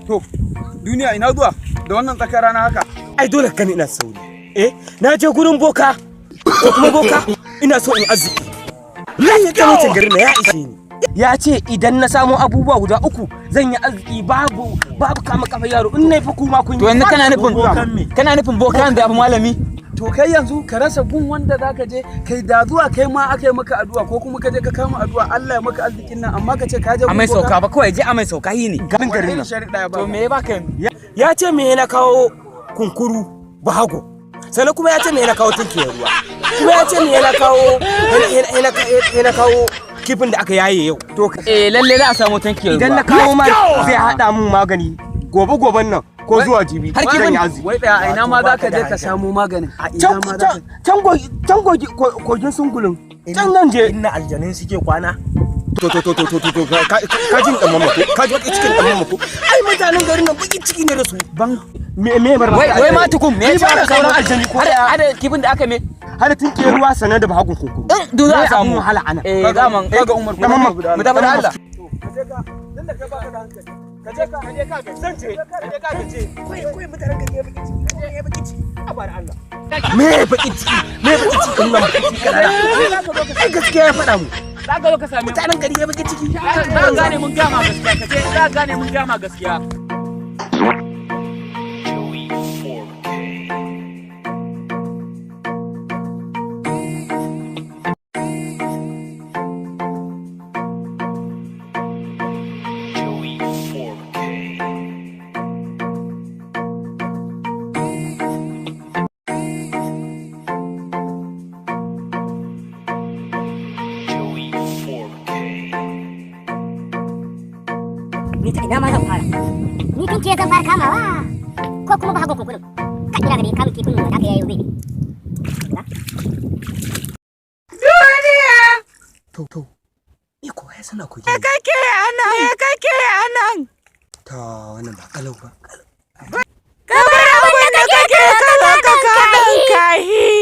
To, duniya ina zuwa da wannan tsakar rana haka? Ai dole ka ina sauri. Eh, na je gurin boka. Ko kuma boka ina so in arziki. Lai talaucin garin na ya ishe ni. Ya ce idan na samo abubuwa guda uku zan yi arziki, babu babu kama kafa yaro in nayi fa kuma kun yi. To yanzu kana nufin bokan da ya fi malami? To kai yanzu ka rasa gun wanda zaka je kai da zuwa kai ma aka yi maka addu'a ko kuma ka je ka kama addu'a Allah ya maka arzikin nan, amma ka ce ka je A mai sauka ba kawai, je a mai sauka yi ne. Garin garin nan. Sharuɗa ya ba. To me ya baka yanzu? Ya ce me na kawo kunkuru bahago. Sannan kuma ya ce me na kawo tunkiyar ruwa. Kuma ya ce me na kawo kifin da aka yaye yau. To Eh, lalle za a samu tankiyar ruwa. idan na kawo ma zai haɗa mun magani gobe goben nan ko zuwa jibi. Har zan yi arziki. Wai tsaya, a ina ma zaka je ka samo maganin? A ina Can ma zaka can kogin sungulun. Can nan je. Inna aljanun suke kwana. To, ka jin dan mamako, ka ji baki cikin dan mamako. Ai mutanen garin nan baki ciki ne da su. Ban me me bar. Wai ma tukun me ya Ni ce ba aka da sauran samu? aljani ko Har ɗaya. har kifin da aka me? Har tinkiyar ruwa sanan da bahagun kunkuru. In duk za a Me abun samu. wahala ana? Eh, zaman Kaga Umar, Dan mamman, mu tafi da Allah. Ka je ka tunda kai baka da hankali. Ka je ka Zan je, ka je ka je. Koi koi mutanen gari ya baki ciki, ya baki ciki. A bar Allah. Me baki ciki? Me baki ciki kan nan baki ciki kanana? Ai gaskiya ya faɗa mu. Za ka zo ka same mu. Mutanen gari ya baki ciki. Za ka gane mun gama gaskiya, ka je za ka gane mun gama gaskiya. Joey 4K. Joey 4K. Joey 4K. Ni ta ina ma zan fara? Ni tunkiya zan fara kamawa ko kuma ba hago kunkurin? Kan ina gani kamun kifin da aka yayi zai. To. Ni ko ya sana kogi. Kake anan? Me kake anan? Ta wannan ba kalau ba. Ka bar abin da kake, ka zo ka kamun kahi.